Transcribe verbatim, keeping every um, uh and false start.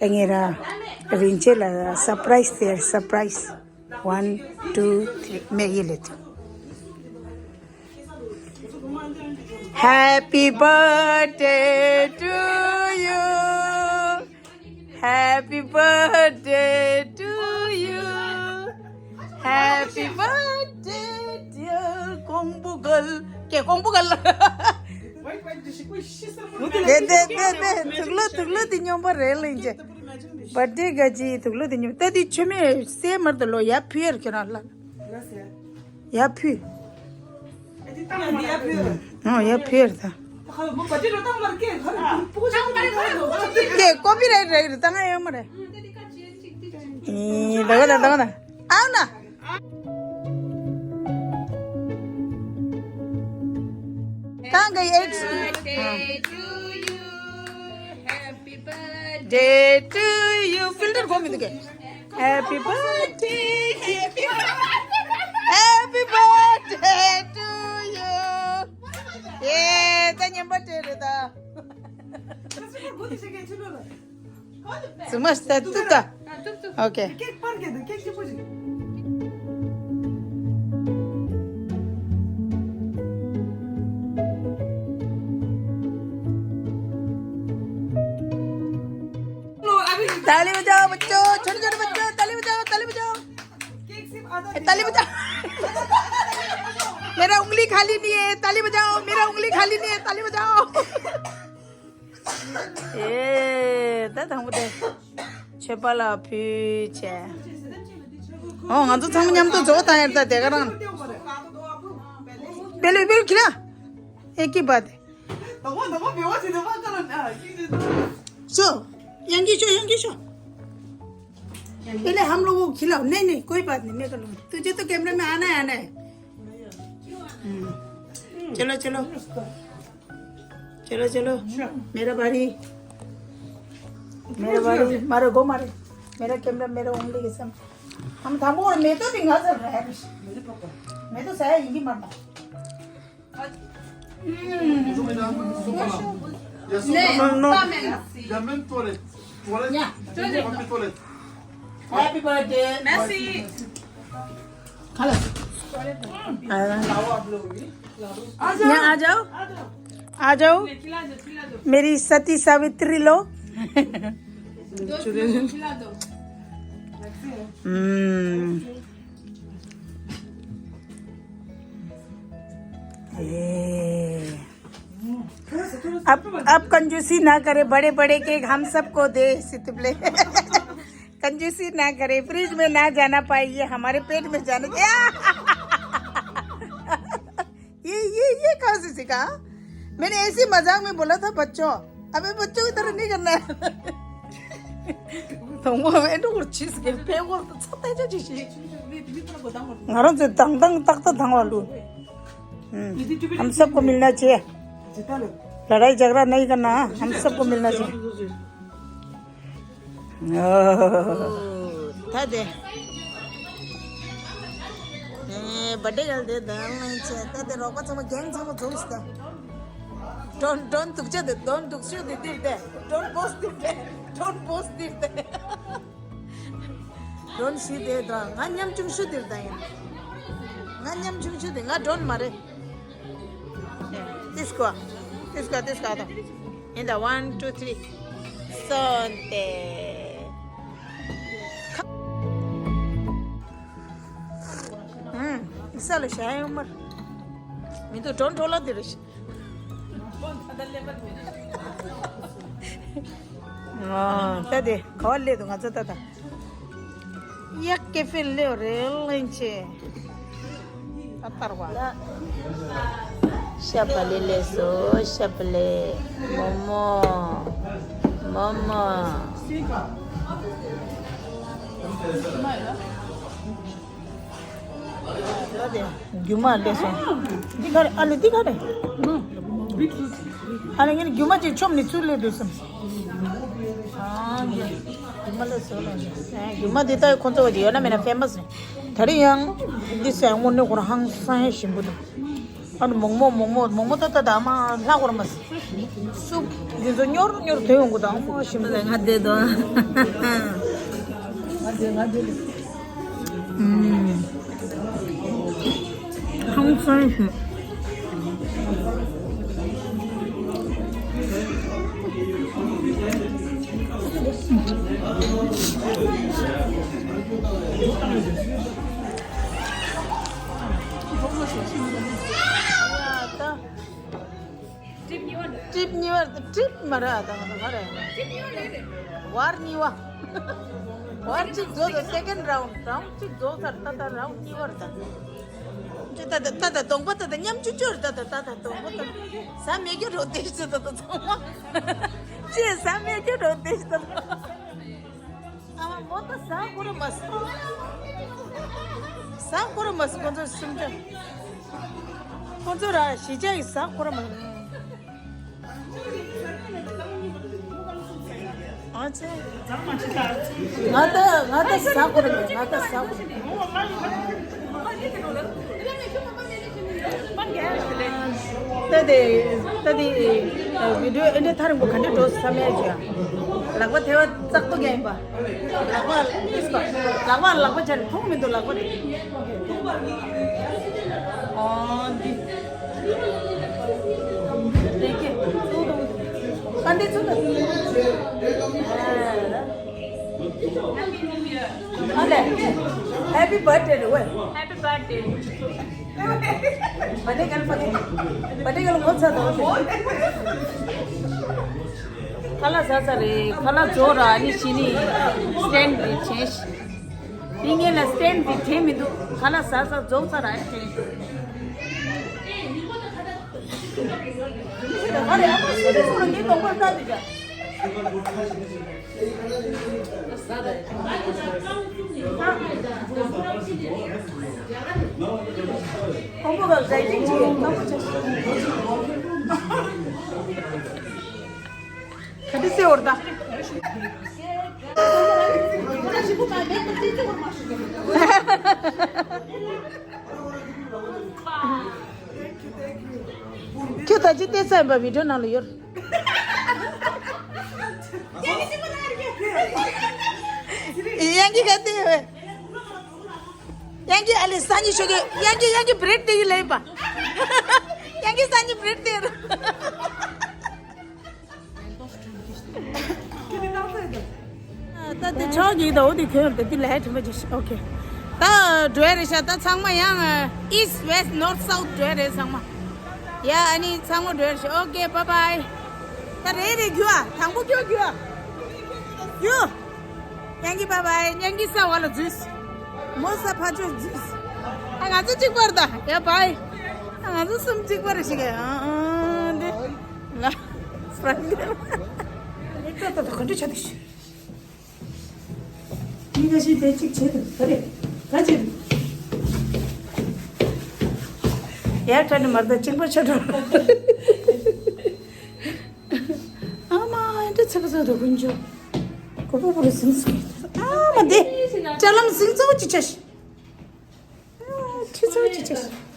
ད་ངེད་རང་རིན་ཆེན་ལ་སར་པ་རའི་སི་དེ་སར་པ་རའི་སི། One, two, three. མེ་ཡི་ལེ་ཐུ། Happy birthday to you. Happy birthday to you. Happy birthday, dear ཀོང་པོ་གལ། ཀེ་ཀོང་པོ་གལ། དེ་དེ་དེ་དེ་ཐུགས་ལོ་ཐུགས་ལོ་དེ་སྙོམས་པོ་རེད་ལིན་ཅེ། བར་ཌེ་ག་ཅི་ཐུགས་ལོ་དེ་སྙོམས་ད་དེ་ཆུ་མེ་སེ་མར་དུ་ལོ་ཡ་ཕུ་ཡར་ཁྱོད་རང་ལ། ཡ་ཕུ། ཨོ་ཡ་ཕུ་ཡར་ད། ཀེ་ཀོ་པི་རའིཊ་རེད་ད་ང་ཡོད་མ་རེད། ཨེ་ད་ག་ད་ད་ག་ད། ཨའོ་ན། གང་གི་ཨེག་སི། Birthday to you. Happy birthday to you. ཕིལ་ཊར་གོ་མི་འདུག་གས། Happy birthday. Happy birthday. Happy birthday to you. ཡེ་ད་ཉམས་པ་སྤྲད་རེད་ད། ཙི་མ་ཤ་ཏུ་ཏ། ཨོ་ཀེ། ताली बजाओ बच्चों, छोटे छोटे बच्चों, ताली बजाओ, ताली बजाओ। ताली बजाओ। मेरा उंगली खाली नहीं है, ताली बजाओ। मेरा उंगली खाली नहीं है, ताली बजाओ। ཨེ་ད་དང་པོ་དེ་མཆོད་པ་ལ་ཕུལ་བྱས། ཨོ་ང་ཚོ་ཚང་མ་མཉམ་དུ་རྫོགས་དང་ཡར་ད་དེ་ག་རང་། པེ་ལུ་པེ་ལུ་ཁྱི་ལ། ཨེ་ཀི་བ་དེ། ཤོ། ཡང་གི་ཤོ་ཡང་གི་ཤོ། पहले हम लोगों को खिलाओ। नहीं नहीं कोई बात नहीं, मेरे को लो। तुझे तो कैमरे में आना है, आना है। हम्म। चलो चलो। चलो चलो। मेरा बारी। मेरा बारी। मारो गो मारो। मेरा कैमरा मेरा उंगली के सामने। हम थामो और मैं तो धिंगा चल रहा है। मैं तो सही हिंदी मरना। Il y a même toilette. Toilette. Happy birthday. Merci. खा लो। यहाँ आ जाओ। आ जाओ। मेरी सती सावित्री लो। हम्म। ए। अब अब कंजूसी ना करे, बड़े बड़े केक हम सबको दे। सितबले। कंजूसी ना करे, फ्रिज में ना जाना पाए, ये हमारे पेट में जाने। ये ये ये कहाँ से सीखा? मैंने ऐसे मजाक में बोला था बच्चों। अबे बच्चों की तरह नहीं करना है। तो वो मैं तो कुछ चीज के पे वो तो सत्ता जो चीज। ང་རང་ཚོས་དང་དང་ཏག་ཏག་དང་བ་ལུ། हम सबको मिलना चाहिए। लड़ाई झगड़ा नहीं करना। हम सबको मिलना चाहिए। ད་དེ། ཨེ་བར་ཌེ་གལ་དེ་ད་ལན་ཆེ་ད་དེ་རོགས་པ་ཚང་མ་གེང་ཚང་མ་རྫོགས་ཤི་ད། Don't don't འདུག་ཅེ་དེ། Don't འདུག་ཤོ་དེ་དེར་དེ། Don't post དེར་དེ། Don't post དེར་དེ། Don't ཤི་དེ་ད་ང་ཉམ་ཆུང་ཤོ་དེར་ད་ཡིན། ང་ཉམ་ཆུང་ཤོ་དེ་ང་don't མ་རེད། This go, this go, this go. In the one, two, three. སོན་ཏེ། ཨུམ། ས་ལ་ཤ་ཡོང་མར། མི་འདུག་གྲོན་གྲོ་ལ་དེ་རེད། ཨ་ད་དེ་ག་བ་སླེབས་འདུག་ང་ཚོ་ད་ད། ཡ་ཀེ་ཧྥེ་ལེའོ་རེ་ལེན་ཆེ། ཨ་པར་བ། ཤ་པ་ལེ་ལེ་སོ་ཤ་པ་ལེ། མོ་མོ། མོ་མོ། རྒྱུ་མ་ལེ་སོང་། འདི་ག་རེ། ཨ་ལེ་འདི་ག་རེ། ཨ་ལེ་ངས་རྒྱུ་མ་ཅིག་ཆོམ་ནས་ཚུར་སླེབས་འདུག་བསམ། ཨ་ནི། རྒྱུ་མ་ལེ་སོང་ལ་ནི། རྒྱུ་མ་འདི་ལྟ་བུའི་ཁོང་ཚོ་བ་ཅིག་ཡོད་ན་མེད་ན་ཕེ་མ་སི་རེད། ད་རེས་ཡང་འདི་སེ་དངོས་གནས་ཁོ་རང་ཧང་སང་ཞིམ་པོ་འདུག་ཨ་ནི་མོག་མོག་མོག་མོག་མོག་མོག་ཏོ་ཏོ་དང་མ་ལྷག་གོར་མ་སུབ་འདི་ཚོ་སྙོར་སྙོར་དོན་ཡོང་གི་དང་མ་ཞིམ་པོ་ང་དེ་དོ། ང་དེ་ང་དེ། ཧང་སང་ཞིག་ཀྲིབ་གཉིས་པ་ཀྲིབ་མ་ར་ད་ང་ད་ག་རེ། ཝར་གཉིས་པ། ཝར་གཅིག་རྫོགས་ད་སེ་ཀེན་རའུན་རའུན་གཅིག་རྫོགས་ཚར་ད་ད་རའུན་གཉིས་པར་ད། ཅི་ད་ད་ད་ད་གདོང་པ་ད་ད་མཉམ་ཅུ་ཅུར་ད་ད་ད་ད་གདོང་པ་ད་ཟ་མེད་རྒྱུ་རོ་དེ་ཅི་ད་ད་ཚང་མ་ཅི་ཟ་མེད་རྒྱུ་རོ་དེ་ཅི་ད་ད། ཨ་མ་མོ་ད་ཟ་ཁོ་ར་མ་ཟ། ཟ་ཁོ་ར་མ་ཟ་ཁོ་ཚོ་སུམ་ཅུ། ཁོ་ཚོ་ར་ཞི་ཅག་གི་ཟ་ཁོ་ར་མ་ཟ། ཨ་ཙི། ང་ད་ང་ད་ཟ་ཁོ་ར་མ་ང་ད་ཟ་ཁོ་ར་མ། ད་དེ་ད་དེ་བི་ཌིའོ་ཨེ་འདྲ་ཐག་རིང་པོ་ག་འདྲ་འགྲོ་བསམ་ཡས་ཅིག་ལག་པ་ཐལ་བ་ཙག་པོ་རྒྱག་ཡིན་པ། ལག་པ་ལག་པ་ལག་པ་བྱས་ནས་མཐོང་མི་འདུག་ལག་པ་དེ། ཨོ་འདི། དེ་གི་ཚུགས་འདུག་ཨ་འདི་ཚུགས་འདུག་ཨ་ལེ། Happy birthday རེད་ཝེ། Happy birthday. བ་ཏི་ཀན་བ་ཏི་བ་ཏི་ཀན་ངོ་ཚ་དང་ཁ་ལག་ཟ་ས་རེད། ཁ་ལག་རྫོགས་ར་ཨ་ནི་ཕྱི་ནི་སི་ཊེན་ཌི་དེ་བྱས་ཤི། དེ་ངས་ལ་སི་ཊེན་ཌི་དེ་དྲན་མི་འདུག་ཁ་ལག་ཟ་ས་རྫོགས་ཚར་ར་ཨ་ནི་དྲན། ཨ་རེ་ཨ་མ་སུ་རེ་སུ་རེ་ངས་གདོང་པར་ལྟ་དུས་ཀྱང་། ཁོང་པོ་ག་ཟས་ཅིག་ཅིག་ཡོད་ཁོང་པོ་ཆ། ག་དུས་སེ་འོར་ད། ཁྱོད་ད་ཅི་བལྟས་ས་ཡིན་པ་བི་ཌིའོ་ནང་ལ་ཡོད། ཡང་གི་ག་དེ་བས། ཡང་གི་ཨ་ལེ་སང་ཉིན་ཤོད་གི་ཡང་གི་ཡང་གི་བྲེཌ་དེ་ཡི་ལེན་པ། ཡང་གི་སང་ཉིན་བྲེཌ་དེ་རུ། ད་དེ་ཆོག་གི་ད་འོ་དེ་ཁྱོད་དེ་དེ་ལས་དྲན་པ་ཅིག་ཨོ་ཁེ། ད་འགྲོ་ཡ་རེད་ཤག་ད་ཚང་མ་ཡང་ཨིསྚ་ཝེསྚ་ནོརྚ་སའུཐ་འགྲོ་ཡ་རེད་ཚང་མ། ཡ་ཨ་ནི་ཚང་མ་འགྲོ་ཡ་རེད་ཤག་ཨོ་ཁེ་བཱའི་བཱའི། ད་རེད་རེད་རྒྱུ་ཨ་དང་པོ་རྒྱུ་རྒྱུ་ཨ། རྒྱུ། ཡང་གི་བཱའི་བཱའི་ཡང་གི་ས་བ་ལ་འཛུལ། མོ་ས་ཕ་ཆོས་འཛུལ། ཨ་ང་ཚོ་གཅིག་པར་ད་ཡ་བཱའི། ཨ་ང་ཚོ་གསུམ་གཅིག་པར་ཞིག་ཨ་ཨ་འདི། ལ། སྤྲང་གི། ཨེ་ཏོ་ཏོ་ཏོ་ག་འདྲ་བྱ་འདུག་ཤི། མི་ཁ་ཤས་དེ་གཅིག་བྱེད་འདུག་ག་རེ། ག་བྱེད་འདུག་ཡར་ཁྲ་ནི་མར་ད་གཅིག་པ་ཆ་འགྲོ། ཨ་མ་ཨེ་འདྲ་ཚ་ག་ཚ་འདུག་ཀུན་ཅོ། གོ་པོ་པོ་རུ་སིང་སིང་། ཨ་མ་འདི། ཅ་ལམ་སིང་ཚ་བོ་ཅི་ཆ་ཤི། ཁྲི་ཚོ་ཅི་ཆ་ཤི།